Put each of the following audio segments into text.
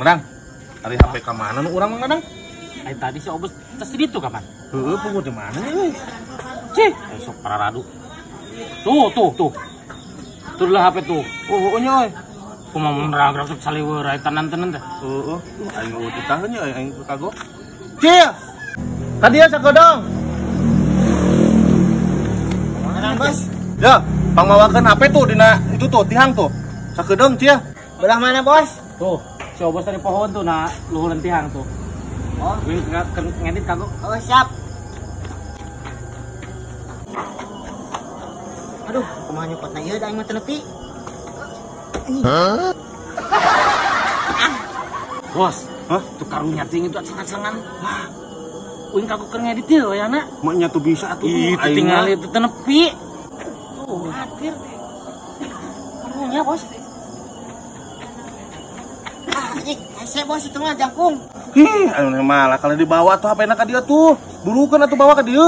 Ngadang. Ari HP ka mana nu urang ngadang? Ai tadi si Obos tes di ditu kapan? Heueuh puguh di mana euy? Cih, sok pararadu. Tuh, tuh, tuh. Tuh lah HP tuh. Oh, heueuh nya euy. Kumaha mun ragrak sok saliweur aya tenan-tenan teh. Heueuh, aing eueuh titaheun nya aing kagok. Cil. Ka dieu sakedong. Mana Bos? Ya, pangmawakeun HP tuh dina itu tuh tihang tuh. Sakedeung Cil. Belah mana, Bos? Tuh, si Obos tadi pohon tuh nah luhureun tihang tuh. Oh, ngedit kagok. Oh, siap. Aduh, kumaha nyokotna ieu da aing mah teu nepi. Hah? Bos, hah? Tuh karunya ting itu celengan-celengan. Wah. Uing kagok keur ngedit ieu wayana. Maknya tuh bisa atuh. Itu tinggal itu teu nepi. Tuh, hadir. Karunya, Bos. Ah, anjing, hese Bos itu mah jangkung. Ih, anu malah kalau dibawa tuh HP-na ka dieu tuh. Burukeun atuh bawa ka dieu.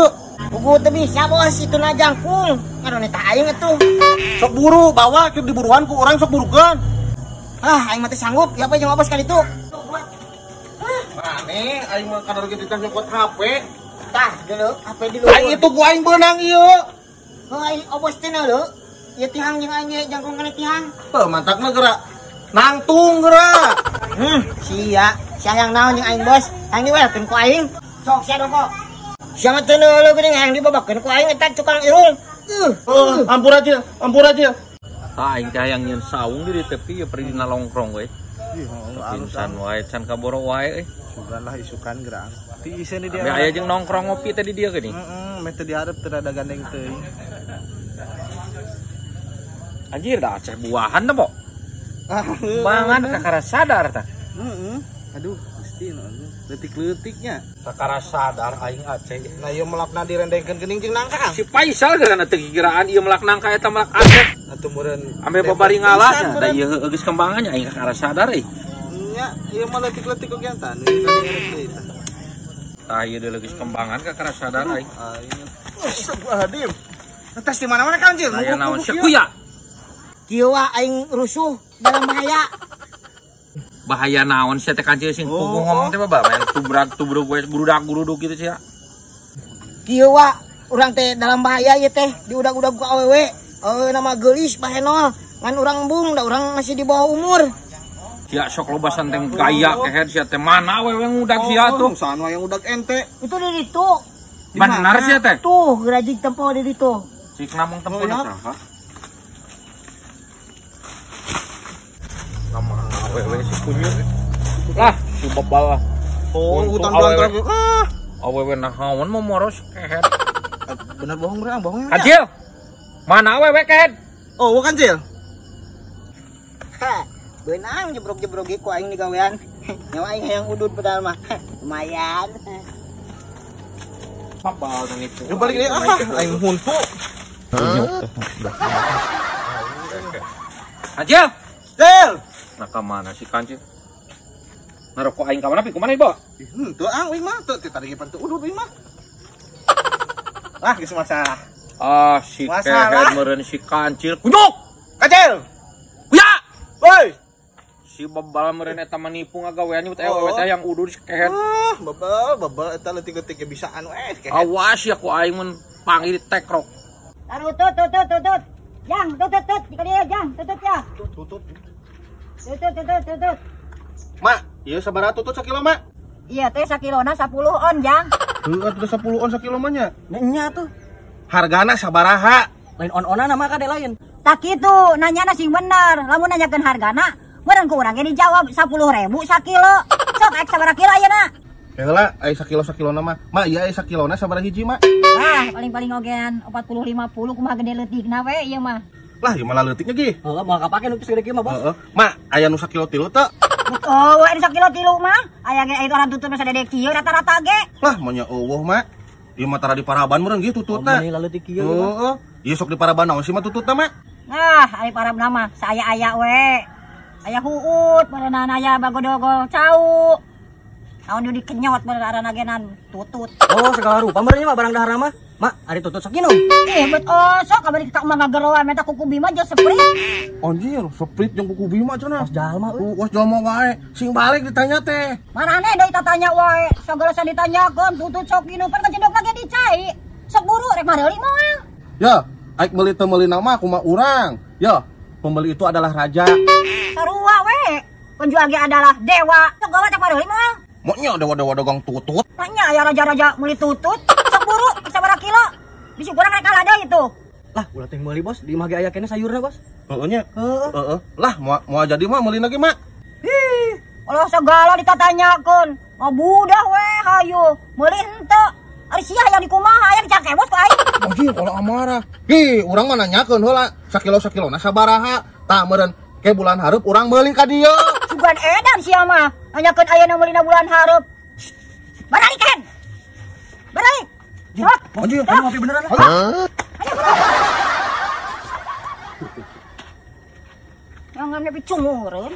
Puguh teu bisa Bos, itu na jangkung. Ngarone tah aing atuh. Sok buru bawa keur diburuan ku urang sok burukeun. Ah, aing mah teu sanggup, ya apa jeung Bos kali itu. Mane aing mah kadar ge ditah nyokot HP. Tah, dulu HP di luhur. Aing itu ku aing beunang ieu. Heuh, aing Obos teh leuh. Ieu tihang jeung aing jangkung kana tihang. Heuh, mantakna geura. Nangtung geura. Sia. Sia yang naon jeung aing Bos? Aing diwelkeun ku aing. Sok sia dongko. Sia mah teu neuleuh geuning aing dibabakeun ku aing eta tukang irung. Ampura aja, ampura aja. Tah aing teh hayang nyeun saung di tepi ya pergi dina longkrong we. Pingsan wae can kaboro wae euy. Sugan lah isukan gerang. Tiiseun di dia. Ame aya jeung nongkrong ngopi teh di dieu geuning. Heeh, meh teu dihareup teu rada gandeng teuing. Anjir da Aceh buahan teh, Po. Mangan kakara sadar tah. Heeh. Aduh, gusti nu leutik-leutiknya. Kakara sadar aing Aceh. Nah, ieu melakna direndengkeun geuning jeung nangka. Si Faisal geuna teu kikiraan ieu melak nangka eta melak Aceh. Atuh meureun ambe babari ngalah da ieu heueuh geus kembangannya aing kakara sadar euy. Nya, ieu mah leutik-leutik oge tah. Tah ieu deui geus kembangan kakara sadar aing. Aing. Astagfirullahaladzim. Tes di mana-mana kan, Cil? Aya naon sia kuya? Kieu aing rusuh dalam bahaya. Bahaya naon sia teh kancil sing puguh ngomong teh baba main tubrak tubruk we gurudak guruduk kitu sia. Kieu wa urang teh dalam bahaya ieu teh diudag-udag ku awewe. Awewe nama geulis bahenol ngan urang embung da urang masih di bawah umur. Sia sok loba santeng gaya kehed sia teh mana awewe ngudag sia tuh. Saha yang ngudag ente? Itu di ditu. Benar sia teh? Tuh gerajig tempo di ditu. Cik namung tempo saha? Nama awewe si kunyuk lah si bebal lah. Oh, hutan belantara. Ah, awewe nahaon mau moros kehed. Bener bohong berang bohong. Kancil. Mana awewe kehed? Oh, bukan Cil. Ha, beunang jebrog-jebrog ku aing digawean. Nyawa aing hayang udud padahal mah. Lumayan. Bebal nang itu. Lu balik deui ah, aing huntu. Kancil. Cil. Nah ka mana si kancil? Ngarokok aing ka mana pi kumaha ieu, Bo? Henteu ang euy mah teu tadi ge teu udud euy mah. Ah, geus masalah. Ah, si kehed meureun si kancil. Kunyuk. Kancil. Kuya. Woi. Si bebal meureun eta mah nipu ngagawean nyebut awewe teh yang udud si kehed. Ah, bebal, bebal eta leutik-leutik ge bisa anu kehed. Awas ya ku aing mun panggil tekrok. Taruh tut tut tut tut. Jang, tut tut tut, dikali ya, jang, tutut ya. Tutut. Tutut tutut tutut. Mak, ieu sabaraha tutut sakilo, Mak? Iya teh sakilona 10 on, Jang. Heueuh atuh 10 on sakilo mah nya. Nya tuh. Hargana sabaraha? Lain on-onan mah kade lain. Tak kitu, nanyana sing bener. Lamun nanyakeun hargana, meureun ku urang ge dijawab 10.000 sakilo. Sok ek sabaraha kilo ayeuna? Heula, aya sakilo-sakilona mah. Mak, ieu aya sakilona sabaraha hiji, Mak? Ah, paling-paling ogean 40 50 kumaha gede leutikna we ieu mah. Lah, ieu malah leutiknya ge. Heeh, moal kapake nu geus gede kieu mah, Bos. Heeh. Mak, aya nu sakilo tilu teu? Oh, aya nu sakilo tilu mah. Aya ge aya orang tutut mah sadede kieu rata-rata ge. Lah, mah nya eueuh, Mak. Ieu mah tara di paraban meureun ge tututna. Meni leutik kieu. Heeh. Ieu sok di paraban naon sih mah tututna, Mak? Nah, ari parabna mah saaya-aya we. Aya huut, meureunana aya bagodogol cau. Naon dieu dikenyot meureun arana genan tutut. Oh, segala rupa meureun mah barang dahar mah. Mak, ari tutut sok minum. Bet osok kamari ka mah ngageroan meta kuku Bima jeung Sprite. Anjir, Sprite jeung kuku Bima cenah. Was jalma euy. Was jalma wae. Sing balik ditanya teh. Marane deui tatanya wae. Sagala san ditanyakeun tutut sok minum pan kacendok lagi dicai. Sok buru rek mareuli moal. Ya, aik meuli teu meuli nama kumaha urang. Ya, pembeli itu adalah raja. Sarua we. Penjual ge adalah dewa. Sok gawe rek mareuli moal. Maunya dewa-dewa dagang tutut. Maknya aya raja-raja meuli tutut. Sok buru sabaraha kilo. Bisi kurang rek kalah deui itu. Lah, ulah teh meuli bos, di imah ge aya keneh sayurna bos. Heeh nya. Heeh. Lah, moal jadi mah meulina ge mak. Ih, ulah segala ditatanyakeun. Ngabudah we hayu. Meuli henteu. Ari sia hayang dikumaha hayang dicake bos ku aing. Anjir, kalau amarah. Hi, urang mah nanyakeun heula sakilo-sakilona sabaraha. Tah meureun ke bulan hareup urang meuli ka dieu. Sugan edan sia mah. Nanyakeun ayeuna meulina bulan hareup. Baralik kan? Baralik. Sok. Anjir, ayo ngopi beneran lah. Ayo bro. Jangan lebih cungureun.